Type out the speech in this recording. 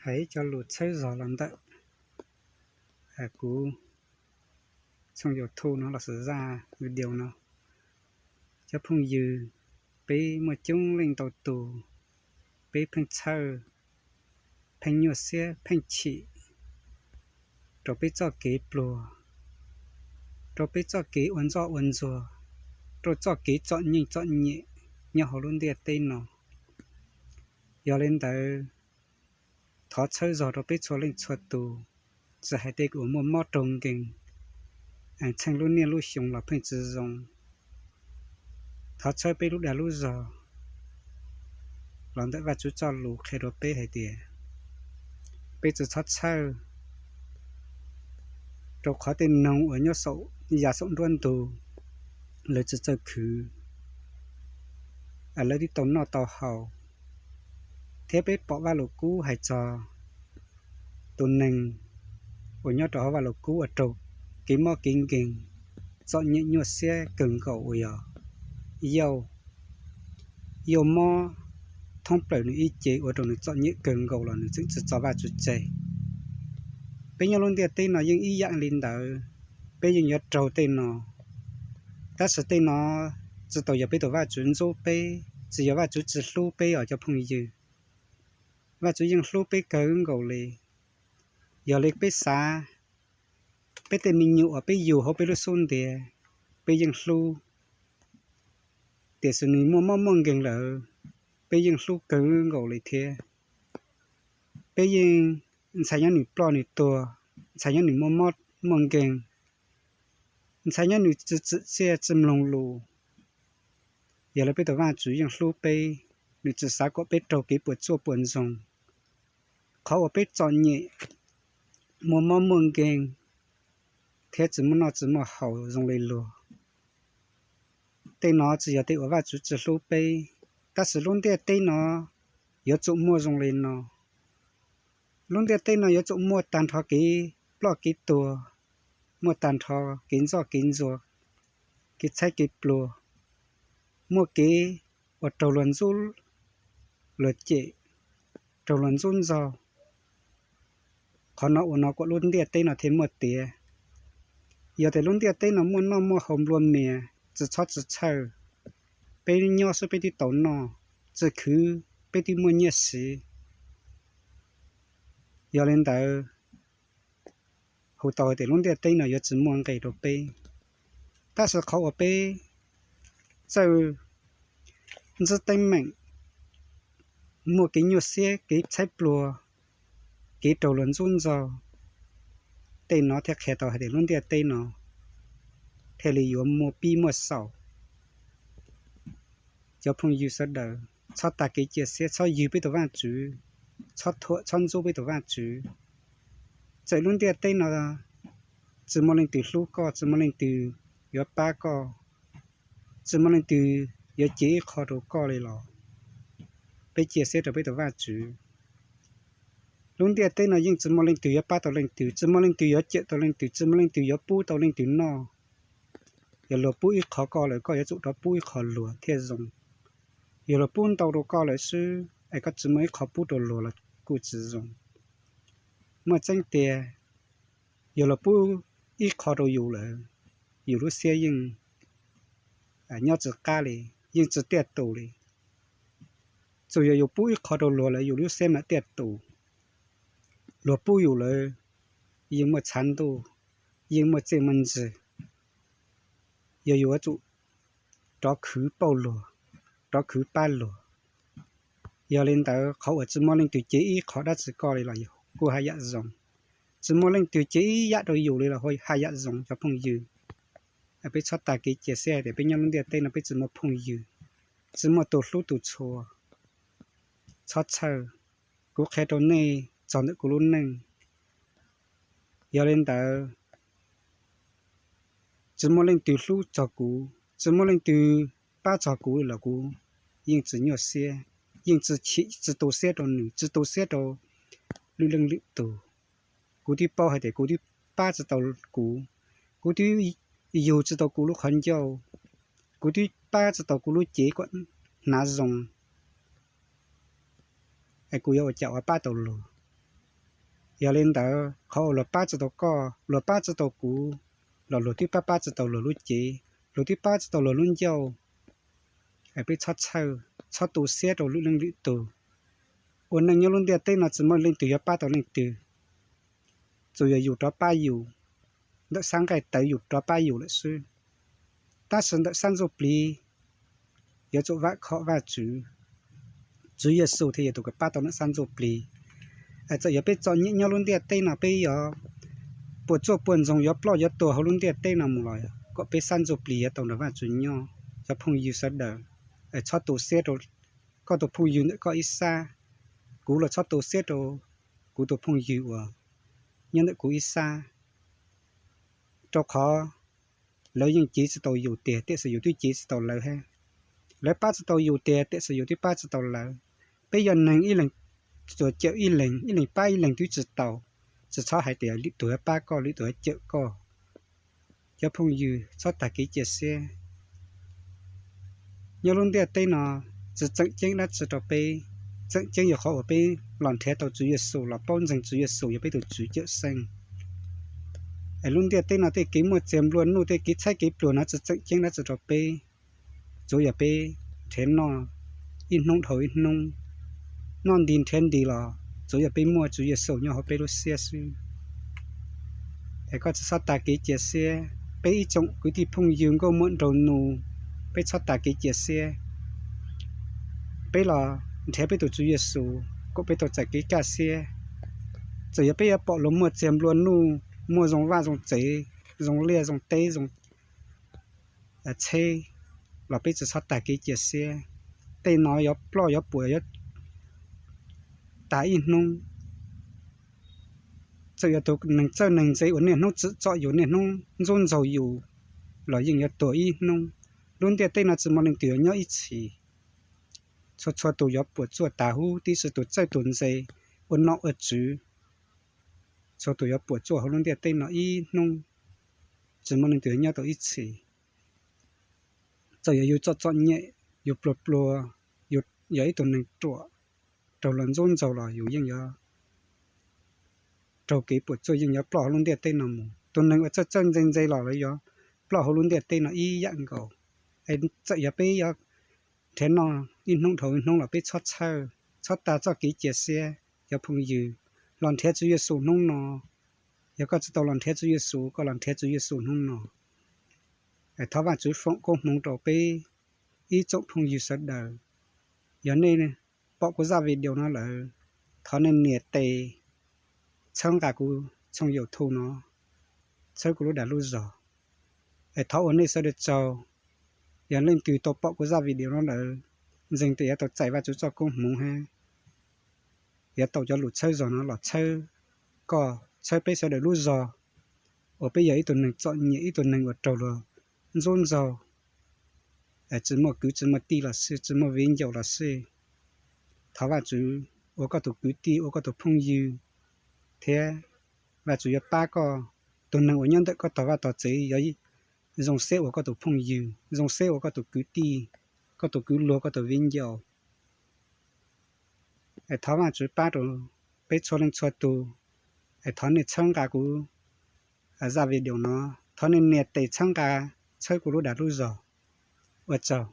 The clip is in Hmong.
Hais ib co lus txhawb zog los ntawm kuv txhooj YouTube no los sis zaj video no. Cov phooj ywg, peb muaj coob leej ntau tus, peb pheej txhawj, pheej nyuaj siab, pheej chim rau peb txoj kev pluag, rau peb txoj kev ua ntxoj ua ntxuag, rau txoj kev txom nyem txom nyem nyob hauv lub ntiaj teb no. Yog li ntawd, thov txhawb zog rau peb txhua leej txhua tus, tsis hais tej uas muaj mob raug nkees, txheej lub niaj lub xyoo los pheej tsis zoo. Thov txhawb peb lub dag lub zog los ntawm Vajtswv txoj lus qhia rau peb hais tias peb tsis txhob txhawj, rau qhov tej noog uas nyob saum, ya saum nruab ntug, lawv tsis txawj khwv, lawv twb tau noj tau haus. Thiab peb pom Vajluskub hais txog tus neeg uas nyob rau hauv Vajluskub uas raug kev mob kev nkeeg, txom nyem nyuaj siab kawg nkaus uas yog Yauj. Yauj mob thoob plaws nws ib ce ua rau nws txom nyem kawg nkaus los nws tseem tsis tso Vajtswv tseg. Peb nyob lub ntiaj teb no yeej ib yam li ntawd, peb yeej yuav raug tej no. Tab sis tej no tsis tau yog peb tus Vajtswv ntxub peb, tsis yog Vajtswv tsis hlub peb os cov phooj ywg. Vajtswv yeej hlub peb kawg nkaus li. Yog li peb xav, peb tej me nyuam uas peb yug hauv peb lub xub ntiag, peb yeej hlub, tiam sis nws muaj mob muaj nkeeg lawm, peb yeej hlub kawg nkaus li thiab. Peb yeej ntxhais nyob nws ploj nws tuag, ntxhais nyob nws muaj mob muaj nkeeg, ntxhais nyob nws tsis txwm txiaj tsis mloog lus. Yog li peb tus Vajtswv yeej hlub peb, nws tsis xav kom peb raug kev puas tsuaj puas ntsoog. Qhov uas peb txom nyem, muaj mob muaj nkeeg, thiab tsis muaj noj tsis muaj haus zoo li luag, tej no tsis yog tej uas Vajtswv tsis hlub peb. Tab sis lub ntiaj teb no yuav tsum muaj zoo li no. Lub ntiaj teb no yuav tsum muaj tag nrho kev ploj kev tuag, muaj tag nrho kev ntxoj kev ntxuag, kev txhaib kev pluag, muaj kev uas raug luag ntxub luag cem, raug luag ntxub ntxaug. Qhov no ua no kom lub ntiaj teb no thiaj muaj tiav. Yog tias lub ntiaj teb no muaj noj muaj haus nplua mias, tsis txhob tsis txhawj, peb nyob xwb peb twb tau noj, tsis khwv peb twb muaj nyiaj siv. Yog li ntawd, hu tau hais tias lub ntiaj teb no yuav tsis muaj nqis rau peb. Tab sis qhov uas peb txawj ntsib teeb meem, muaj kev nyuaj siab kev txhaib pluag, kev raug luag ntxub ntxaug, tej no thiaj qhia tau hais tias lub ntiaj teb no thiaj li yuav muaj pib muaj xaus. Cov phooj ywg sawv daws, txhob tag kev cia siab, txhob ywg peb tus Vajtswv, txhob thuam txhob ntxub peb tus Vajtswv. Txawm lub ntiaj teb no tsis muaj leej twg hlub koj, tsis muaj leej twg yuav pab koj, tsis muaj leej twg yuav cev ib qho rau koj li los peb cia siab rau peb tus Vajtswv. Lub ntiaj teb no yeej tsis muaj leej twg yuav pab tau leej twg, tsis muaj leej twg yuav cawm tau leej twg, tsis muaj leej twg yuav pub tau leej twg noj. Yog luag pub ib qho koj lawm, koj yuav tsum rov pub ib qho luag thiaj zoo. Yog luag pub ntau rau koj lawm xwb es koj tsis muaj ib qho pub rau luag los kuj tsis zoo. Muaj tseeb tiag, yog luag pub ib qho rau yus lawm, yus lub siab yeej nyob tsis qab li, yeej tsis tiaj tus li. Txawm yog yus pub ib qho rau luag lawm yus lub siab mam tiaj tus. Luag pub yus lawm yeej muaj tshav ntuj, yeej muaj txiaj muaj ntsig. Yog yus yuav tsum rov khwv pauj luag, rov khwv pab luag. Yog li ntawd qhov uas tsis muaj leej twg cev ib qho dab tsi koj li los kuj haj yam zoo, tsis muaj leej twg cev ib yam rau yus li los haj yam zoo cov phooj ywg. Peb txhob tag kev cia siab hais tias peb nyob lub ntiaj teb no peb tsis muaj phooj ywg, tsis muaj tus hlub tus tshua. Txhob txhawj, kuv qhia rau nej txog ntawm kuv lub neej. Yog li ntawd, tsis muaj leej twg hlub txog kuv, tsis muaj leej twg pab txog kuv li los kuv yeej tsis nyuaj siab, yeej tsis chim tsis tu siab rau nws, tsis tu siab rau lwm leej lwm tus. Kuv twb paub hais tias kuv twb pab tsis tau kuv, kuv twb yug tsis tau kuv lub qhov ncauj, kuv twb pab tsis tau kuv lub cev kom hnav zoo, es kuv yuav ua cas ua pab tau luag? Yog li ntawd qhov uas luag pab tsis tau koj, luag pab tsis tau kuv, los luag twb pab pab tsis tau luag lub cev, luag twb pab tsis tau luag lub ncauj. Peb txhob txhawj, txhob tu siab rau lwm leej lwm tus. Ua neej nyob lub ntiaj teb no tsis muaj leej twg yuav pab tau leej twg, tsuas yog yus rov pab yus, ntawm xab nqaij tawv yus rov pab yus lawm xwb. Tab sis ntawm sab ntsuj plig yuav tsum vam khom Vajtswv, Tswv Yexus thiaj yog tus kws pab tau ntawm sab ntsuj plig. Txawm yog peb txom nyem nyob lub ntiaj teb no, peb yuav puas tsuaj puas ntsoog yuav ploj yuav tuag hauv lub ntiaj teb no mus los kom peb sab ntsuj plig yuav tau nrog Vajtswv nyob. Cov phooj ywg sawv daws, txhob tu siab rau koj tus phooj ywg ntawm koj ib sab, kuv los txhob tu siab rau kuv tus phooj ywg uas nyob ntawm kuv ib sab, rau qhov lawv yeej cev tsis tau yus tiag, tiam sis yus twb cev tsis tau lawv hab. Lawv pab tsis tau yus tiag, tiam sis yus twb pab tsis tau lawv. Peb yog neeg ib leeg tsuas cawm ib leeg, ib leeg pab ib leeg twb tsis tau, tsis txhob hais tias lwm tus yuav pab koj, lwm tus yuav cawm koj. Cov phooj ywg, txhob tag kev cia siab. Nyob lub ntiaj teb no tsis tseem ceeb dab tsi rau peb. Tseem ceeb yog qhov uas peb los nrhiav tau Tswv Yexus, los paub ntseeg Tswv Yexus yog peb tus Tswv Cawmseej. Es lub ntiaj teb no tej kev muaj txiag nplua nuj, tej kev tshaib kev pluag no tsis tseem ceeb dab tsi rau peb. Tsuav yog peb nrhiav noj ib hnub dhau ib hnub, noj nti nrhiav nti los tsuav yog peb muaj Tswv Yexus nyob hauv peb lub siab xwb. Es koj tsis txhob tag kev cia siab. Peb ib tsoom kwv tij phooj ywg nkauj muam nraug nus, peb txhob tag kev cia siab. Peb los nrhiav peb tus Tswv Yexus kom peb tau txais kev kaj siab. Txawm yog peb yuav pom luag muaj txiag nplua nuj, muaj zoo vaj zoo tsev, zoo liaj zoo teb, zoo tsheb, los peb tsis txhob tag kev cia siab. Tej no yuav ploj yuav puas yuav tas ib hnub. Txawm yog tus neeg txawj neeg ntse uas niaj hnub tsim txom yus, niaj hnub ntxub ntxaug yus, los yeej yuav tuag ib hnub. Lub ntiaj teb no tsis muaj leej twg yuav nyob ib txhis. Txhua txhua tus yuav puas tsuaj tas huv, tib si tus txawj tus ntse, ua nom ua tswv, txhua tus yuav puas tsuaj hauv lub ntiaj teb no ib hnub. Tsis muaj leej twg yuav nyob tau ib txhis. Txawm yog yus txom txom nyem, yus pluag pluag, yus yog ib tug neeg ruam, raug luag ntxub ntxaug los yus yeej yuav raug kev puas tsuaj, yeej yuav ploj hauv lub ntiaj teb no mus. Tus neeg uas txawj txawj ntse ntse los lawv yuav ploj hauv lub ntiaj teb no ib yam nkaus. Es txawm yog peb yuav nrhiav noj ib hnub dhau ib hnub los peb txhob txhawj, txhob tag txoj kev cia siab. Cov phooj ywg, los nrhiav Tswv Yexus hnub no. Yog koj tsis tau los nrhiav Tswv Yexus, koj los nrhiav Tswv Yexus hnub no. Es thov Vajtswv foom koob hmoov rau peb ib tsoom phooj ywg sawv daws. Yog nej pom kuv zaj video no lawm, thov nej nias tes txhawb nqa kuv tshooj YouTube no, txhawb kuv lub dag lub zog. Es thov ua nej sawv daws tsaug. Yog leej twg tau pom kuv zaj video no lawm, ntseeg tias yuav tau txais Vajtswv txoj koob hmoov hab, yuav tau cov lus txhawb zog no los txhawb koj, txhawb peb sawv daws lub zog, uas peb yog ib tug neeg txom nyem, ib tug neeg uas raug luag ntxub ntxaug, tsis muaj kwv tsis muaj tij los xij, tsis muaj viv ncaus los xij. Thov Vajtswv ua koj tus kwv tij, ua koj tus phooj ywg, thiab Vajtswv yuav pab koj. Tus neeg uas nyob ntawm koj tog vaj tog tsev yuav zoo siab ua koj tus phooj ywg, zoo siab ua koj tus kwv tij, koj tus kwv luag, koj tus viv ncaus. Es thov Vajtswv pab rau peb txhua leej txhua tus. Es thov nej txhawb nqa kuv zaj video no, thov nej nias tes txhawb nqa, txhawb kuv lub dag lub zog. Ua tsaug.